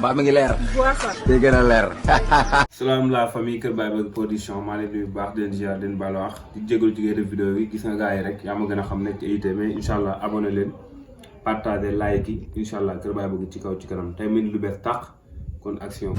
ba mi ngi leer day gën a leer. salaam la famille Kër Baye Bëgg production maa leen nuyu bu baax di leen ziar di leen baalu wax di jégalu ci génn vidéo yi gis nga gars yi rek yaa ma gën a xam nekk ci IT mais incha allah abonné leen partagé like yi incha allah Kër Baye Bëgg ci kaw ci kanam tey mel ni lu bees tàq kon action.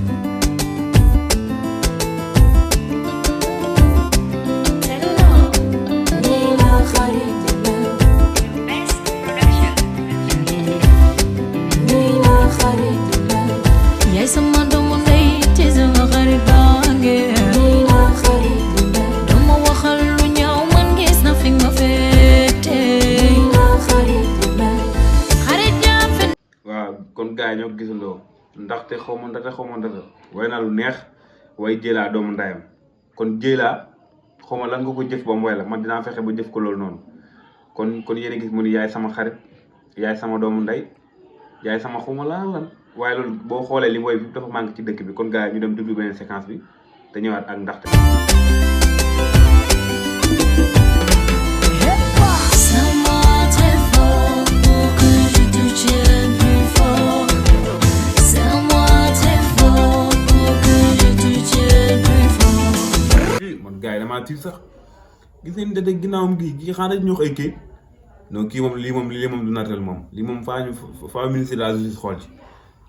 kon gars yi ñoo gisandoo ndaxte xaw ma ndata way naa lu neex way jëlaa doomu ndayam kon jëlaa xaw ma lan nga ko jëf ba mu way la man dinaa fexe ba jëf ko loolu noonu kon yéen a gis mu ni yaay sama xarit yaay sama doomu nday yaay sama xaw ma lan waaye loolu boo xoolee li mu way bi dafa manqué ci dëkk bi kon gars yi ñu dem déglu beneen séquence bi te ñëwaat ak ndaxte. gars yi damaa tiit sax gis ngeen dede ginnaawam gi xanaa dañ ñoo ay kayit non kii moom lii moom du naturel moom lii moom faa ministre de la justice xool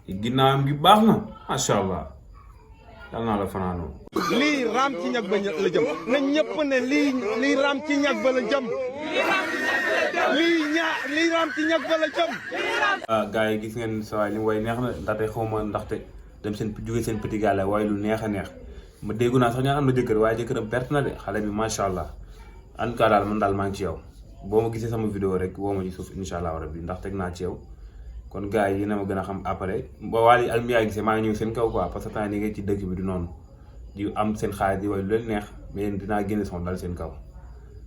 ci ginnaawam gi baax na macha allah dal naa la fanaanoo lii raam ci ñag ba la jëm na ñëpp ne lii raam ci ñag ba la jëm lii raam ci ñag ba la jëm. gars yi gis ngeen sa waay li mu way neex na ndaxte xaw ma ndaxte dem seen jóge seen petit gàlle waaye lu neex a neex ma déggu naa sax ñaa am na jëkkër waaye jëkkëram perte na de xale bi macha allah en tout cas daal man daal maa ngi ci yow boo ma gisee sama vidéo rek woo ma ci suuf incha allah rabbi ndax teg naa ci yow kon gars yi yéen a ma gën a xam après ba waali ak mi yaa gisee maa ngi ñëw seen kaw quoi parce que temps yi nga ci dëkk bi du noonu di am seen xaalis di way lu leen neex mais yéen dinaa génne son dal seen kaw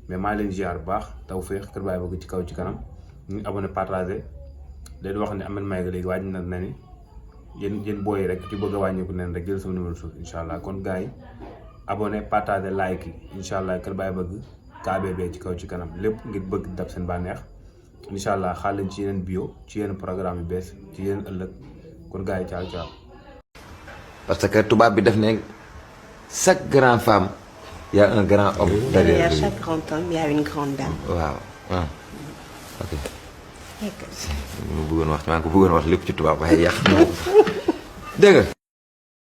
mais maa leen ziar bu baax Tawfekh Kër Baye Bëgg ci kaw ci kanam ñu abonné partagé leen wax ne Ameth Maïga léegi wàññi na ni yéen booy rek ci bëgg a wàññeeku neen rek jël sama numéro suuf incha allah kon gars yi abonné partagé like yi incha allah Kër Baye Bëgg KBB ci kaw ci kanam lépp ngir bëgg dab seen bànneex incha allah xaar leen ci yeneen bio ci yeneen programme yu bees ci yeneen ëllëg kon gars yi ciao. parce que tubaab bi def ne chaque grande femme y a un grand homme derrière lui. Chaque grand homme y a une grande dame. waaw ok. mu bëggoon wax maa ngi ko bëggoon wax lépp ci tubaab waaye yàq dégg nga